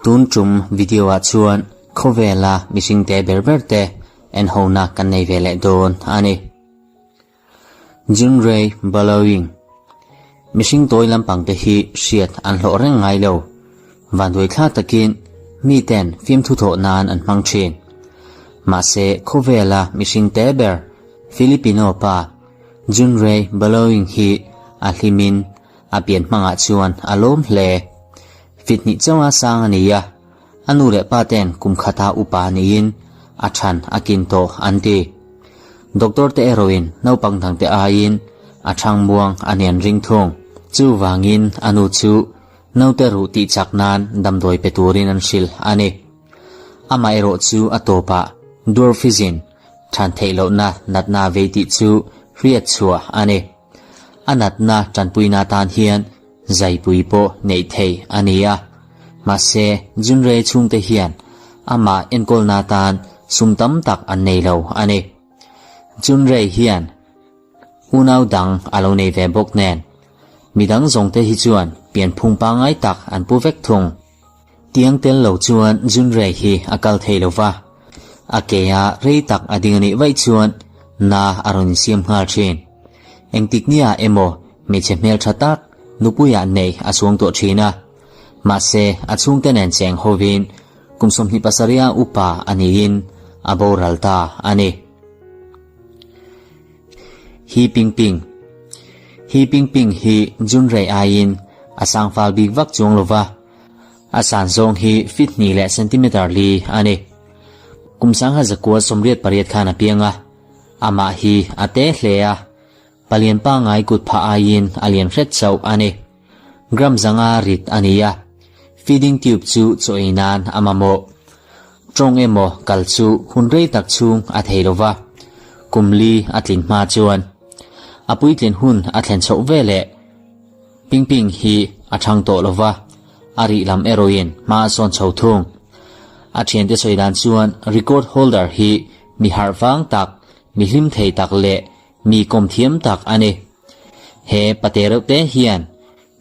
Tun tum video ah chuan khawvela mihring te ber ber te en hona kan nei ve leh dawn a ni. Junrei Baloing Mihring tawi lampang te hi hriat an hlawh reng ngai lo. Vanduai thla takin miten fimthu thawh nan an hmang thin. Mahse khawvela mihring te ber Filipino pa Junrei Baloing hi a hlimin a pian hmangah chuan a lawm hle. Fit hnih chauha sang a ni a, a nu leh pa ten kum khata upa niin a than a kin tawh an ti. Doctor te erawhin naupang dangte aiin a thang muang a ni an ring thung. Chuvangin a nu chu naute ruh tih chak nan damdawi pe turin an hrilh a ni. Amaherawh chu a tawpah dwarfism than theih lohna natna vei tih chu hriat chhuah a ni. A natna tanpuina atan hian zaipui pawh neih theih a ni a, mahse Junrei chhungte hian amah enkawlna atan sum tam tak an nei lo a ni. Junrei hian unau dang a lo nei ve bawk nen, midang zawngte hi chuan pianphung pangngai tak an pu vek thung. Tiang tel lo chuan Junrei hi a kal thei lo va, a ke a rei tak a ding a nih vaih chuan na a rawn insiam nghal thin. Engtik nia emaw hmeichhe hmeltha tak nupuiah neih a chhuang tawh thin a, mahse a chhungte nen cheng hovin kum 27 a upa a niin a boral ta a ni. Hi Ping Ping Hi Ping Ping hi Junrei aiin a sangfal bik vak chuang lo va, A san zawng hi feet hnih leh centimeter li a ni. Kum 1988 khan a piang a, amah hi a te hle a, palian pangngai kut phah aiin a lian hret chauh a ni. Gram zanga rit a ni a, feeding tube chu chaw ei nan a mamawh. Tawng emaw kal chu hun rei tak chhung a thei lo va, kum li a tlin hma chuan a puitlin hun a thlen chhoh veleh Ping Ping hi a chhang tawh lo va, a rih lam erawhin hma a sawn chho thung. A thiante sawi dan chuan record holder hi mi harh vang tak, mi hlim thei tak leh mi kawm thiam tak a ni. He pate reuh te hian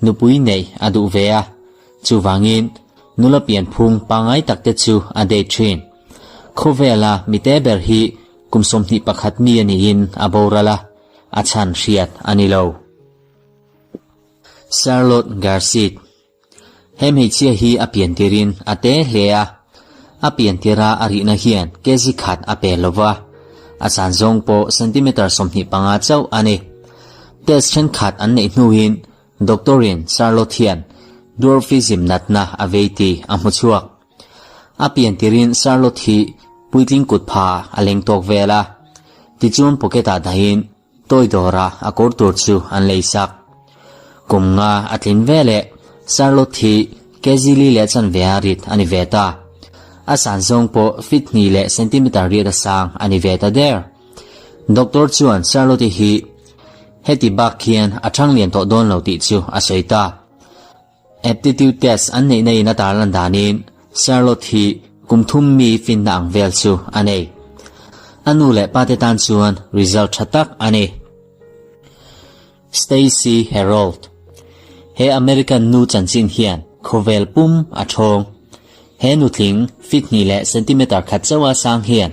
nupui neih a duh ve a, chuvangin nula pianphung pangngai tak te chu a date thin. Khawvela mite ber hi kum 21 mi a niin a boral a, a chhan hriat a ni lo. Charlotte Garcid He hmeichhia hi a pian tirin a te hle a, a pian tira a rihna hian kg khat a pe lo va, a san zawng pawh centimeter 25 chauh a ni. Test thenkhat an neih hnuin doctor-in Charlotte hian dwarfism natna a vei tih a hmu chhuak. A pian tirin Charlotte hi puitling kut pha a leng tawk vel a, tichuan pocket-ah dahin Toy dawra a kawr tur chu an lei sak. Kum nga a tlin ve leh Charlotte hi kg li leh chanve a rit a ni ve ta. A san zawng pawh feet hnih leh centimeter riat a sang a ni ve ta der. Doctor chuan Charlotte hi heti bak khian a thang lian tawh dawn lo tih chu a sawi ta. Aptitude test an neihna in a tarlan danin Charlotte hi kum thum mi finna ang vel chu a nei. A nu leh pa te tan chuan result tha tak a ni. Stacey Harold He American nu chanchin hian khawvel pum a thawng. He nutling feet hnih leh centimeter khat chauha sang hian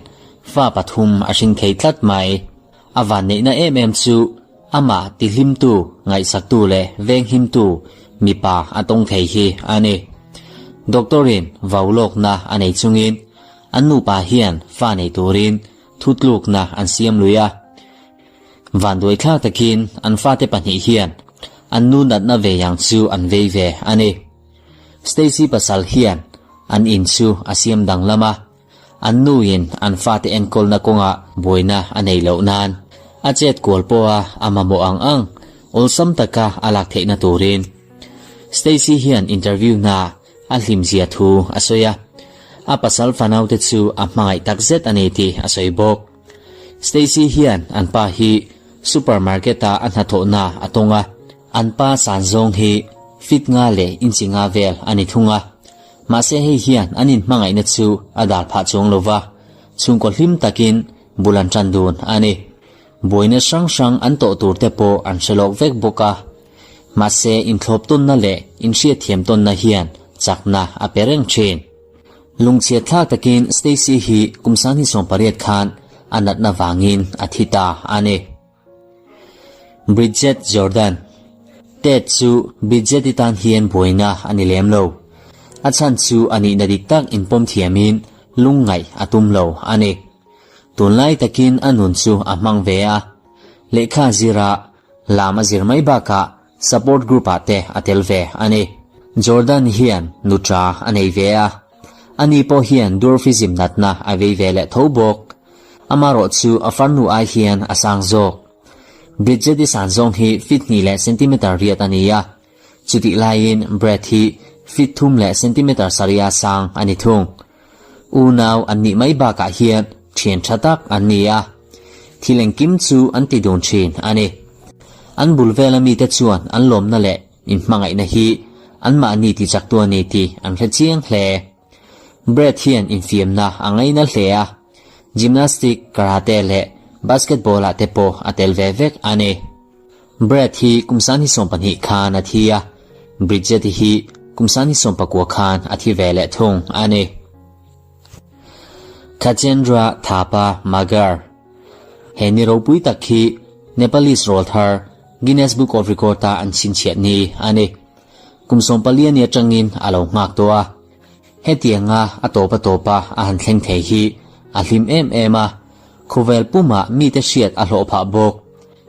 fa pathum a hring thei tlat mai. A vanneihna em em chu amah tihlimtu, ngaihsaktu leh venghimtu mipa a tawng thei hi a ni. Doctor-in vau lawkna a nei chungin an nupa hian fa nei turin thutlukna an siam lui a. Vanduaithlak takin an fate pahnih hian an nu natna ve yang chu an vei ve a ni. Stacy pasal hian an in chu a siam danglam a. An nuin an fate enkawlna kawngah buaina a nei loh nan a chet kual pawha a mamawh ang ang awlsam taka a lak theihna turin Stacy hian interview hna a hlimzia thu a sawi a, a pasal fanaute chu a hmangaih takzet a ni tih a sawi bawk. Stacy hian an pa hi supermarket-a a hnathawhna a tawng a, an pa san zawng hi feet nga leh inchi nga vel a ni thung a. Mahse hei hian an inhmangaihna chu a dal phah chuang lo va, chhungkaw hlim takin bul an tan dun a ni. Buaina hrang hrang an tawh tur te pawh an hre lawk vek bawk a. Mahse inthlawp tawnna leh inhriatthiam tawnna hian chakna a pe reng thin. Lungchhiat thlak takin Stacy hi kum 28 khan a natna vangin a thi ta a ni. Bridget Jordan Ted chu Bridget-i tan hian buaina a ni lem lo. A chhan chu a nihna dik tak inpawm thiamin lungngaih a tum lo a ni. Tunlai takin a nun chu a hmang ve a, lehkha zira lam a zir mai bakah support group ah te a tel ve a ni. Jordan hian nuṭa a nei ve a, ani pawh hian dwarfism natna a vei ve leh tho bawk. Amarawh chu a farnu ai hian a sang zawk. Bridget-i san zawng hi feet hnih leh centimeter riat a ni a, chutih laiin Brad hi feet thum leh centimeter sarih a sang a ni thung. Unau an nih mai bakah hian thian tha tak an ni a, thil engkim chu an ti dun thin a ni. An bul vela mite chuan an lawmna leh inhmangaihna hi anmahni tichaktu a ni tih an hre chiang hle. Brad hian infiamna a ngaina hle a, gymnastic, karate leh basketball ah te pawh a tel ve vek a ni. Brad hi kum 22 khan a thi a, Bridget-i hi kum 19 khan a thi ve leh thung a ni. Kajendra Thapa Magar He ni ropui tak hi Nepalese rawlthar Guinness Book of Record-a an chhinchhiah ni a ni. Kum 14 a ni atangin a lo nghak tawh a. Hetianga a tawp a tawpa a han thleng thei hi a hlim em em a, khawvel pumah mite hriat a hlawh phah bawk.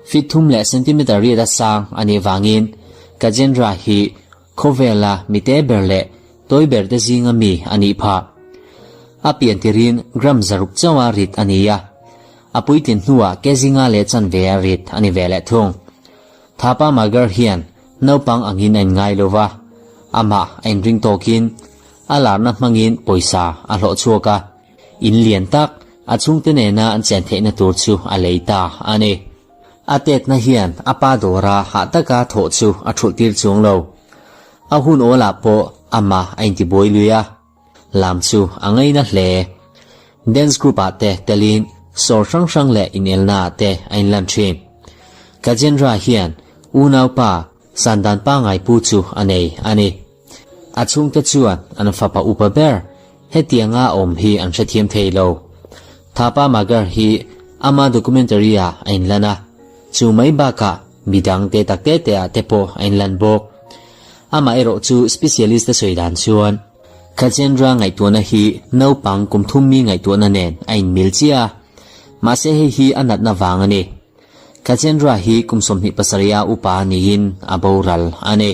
Feet thum leh centimeter riat a sang a nih vangin Kajendra hi khawvela mite ber leh tawi ber te zinga mi a nih phah. A pian tirin gram zaruk chauha rit a ni a, a puitlin hnuah kezinga leh chanve a rit a ni ve leh thung. Thapa Magar hian naupang angin a inngai lo va, amah a inring tawkin a larna hmangin pawisa a hlawh chhuak a, in lian tak a chhungte nena an chen theihna tur chu a lei ta a ni. A tetna hian a pa dawra hah taka thawh chu a thulh tir chuang lo. A hun awlah pawh amah a intibuai lui a. Lam chu a ngaina hle. Dance group ah te telin sawr hrang hrang leh inelna ah te a inlan thin. Kajendra hian unaupa Sandan pangai pu chu a nei a ni. A chhungte chuan an fapa upa ber hetianga awm hi an hrethiam thei lo. Thapa Magar hi ama documentary ah a inlan a, chu mai bakah midang te tak te te ah te pawh a inlan bawk. Amah erawh chu specialist te sawi dan chuan Kajendra ngaihtuahna hi naupang kum thum mi ngaihtuahna nen a inmil chiah a, mahse hei hi a natna vang a ni. Kajendra hi kum 27 a upa niin a boral a ni.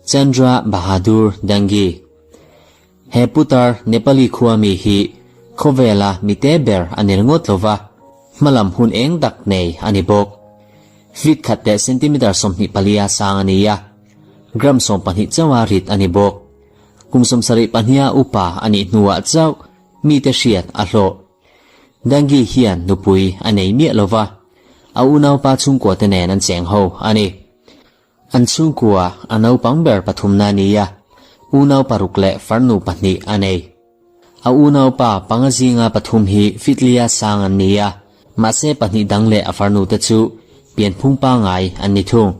Chandra Bahadur Dangi He putar Nepali khua mi hi khawvela mite ber a ni ringawt lova, hmalam hun eng tak nei a ni bawk. Feet khat leh centimeter 24 a sang a ni a, gram 12 chauha rit a ni bawk. Kum 72 a upa a nih hnuah chauh mite hriat a hlawh. Dangi hian nupui a nei miah lova, a unaupa chhungkua te nen an cheng ho a ni. An chhungkua a naupang ber pathumna a ni a, unau paruk leh farnu pahnih a nei. A unaupa panga zinga pathum hi Fitlia sang an ni a, mahse pahnih dang leh a farnu te chu pianphung pangai an ni thung.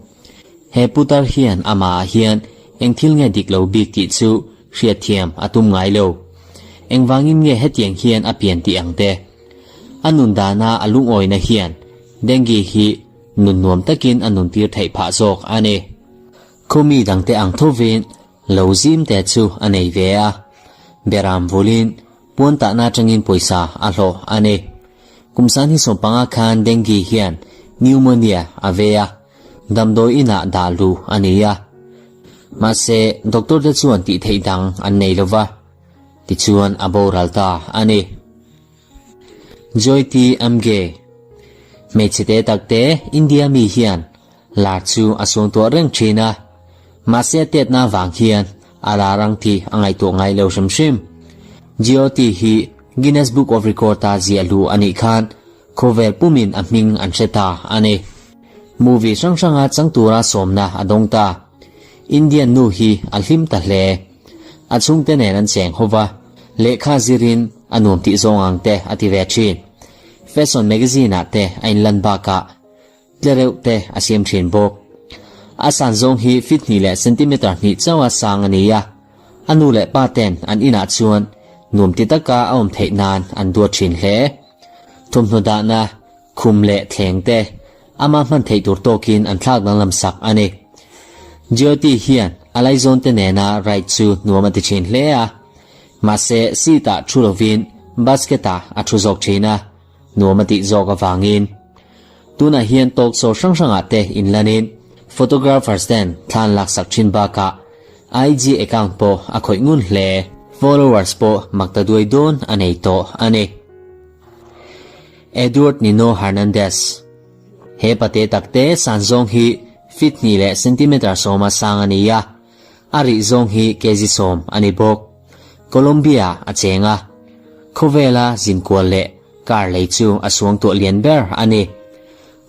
He putar hian amahah hian eng thil nge dik lo bik tih chu hriatthiam a tum ngai lo. Engvangin nge hetiang hian a pian tih ang te? A nun dana a lungawina hian dengue hi nun nuam takin a nuntir theih phah zawk a ni. Khawmi dangte ang thovin lo zim te chu a nei ve a, beram vulin puan tahna atangin pawisa a hlawh a ni. Kum 25 khan dengue hian pneumonia a ve a, damdawi inah dah luh a ni a. Mahse, doctor te chuan tih theih dang an nei lova, tichuan a boral ta a ni. Joyti Amge Hmeichhe te tak te India mi hian lar chu a suangtuah reng thin a, mahse a tetna avang hian a lar ang tih a ngaihtuah ngai lo hrim hrim. Jyoti hi Guinness Book of Record-a ziah luh a nih khan khawvel pumin a hming an hre ta a ni. Movie hrang hranga chang tura sawmna a dawng ta. Indian nu hi a hlim ta hle. A chhungte nen an cheng ho va, lehkha zirin a nuam tih zawng ang te a ti ve thin. Fashion magazine ah te a inlan bakah tlereuh te a siam thin bawk. A san zawng hi feet hnih leh centimeter hnih chauha sang a ni a, a nu leh pa ten an inah chuan nuam ti taka a awm theih nan an duat thin hle. Thawmhnaw dahna, khum leh thleng te ama hman theih tur tawkin an thlak danglam sak a ni. Jyoti hian a laizawn te nena ride chu nuam a ti thin hle a, mahse seat ah thu lovin basket ah a thu zawk thin a, nuam a tih zawk avangin. Tunah hian talk show hrang hrangah te inlanin photographers ten thla an laksak thin bakah IG account pawh a khawih ngun hle. Followers pawh mak ta duai dawn a nei tawh a ni. Edward Nino Hernandez He pate takte san zawng hi feet hnih leh centimeter sawma sang a ni a, a rih zawng hi kg sawm a ni bawk. Colombia a cheng a, khawvela zinkual leh car lei chu a suangtuah lian ber a ni.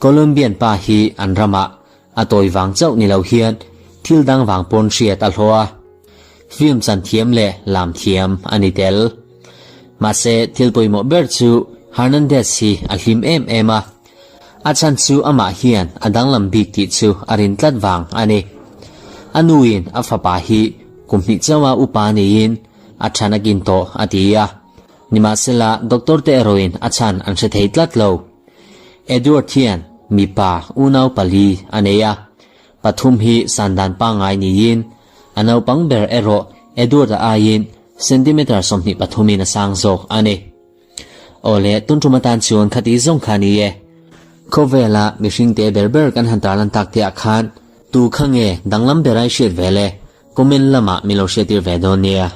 Colombian pa hi an ramah a tawi vang chauh ni lo hian thil dang vang pawn hriat a hlawh a, film chan thiam leh lam thiam a ni tel. Mahse, thil pawimawh ber chu Hernandez hi a hlim em em a, a chhan chu amah hian a danglam bik tih chu a rin tlat vang a ni. A nuin a fapa hi kum hnih chauha upa niin a than a kin tawh a ti a, nimahsela doctor te erawhin a chhan an hre thei tlat lo. Edward hian mipa unau pali a nei a, pathum hi sandan pangngai niin a naupang ber erawh Edward-a aiin centimeter 23 in a sang zawk a ni. Aw le, tun tum atan chuan khati zawng kha ni e. Khawvela mihring te ber ber kan han tarlan tak te ah khan tu kha nge danglam ber ai hriat ve le? Comment lamah min lo hriattir ve dawn nia.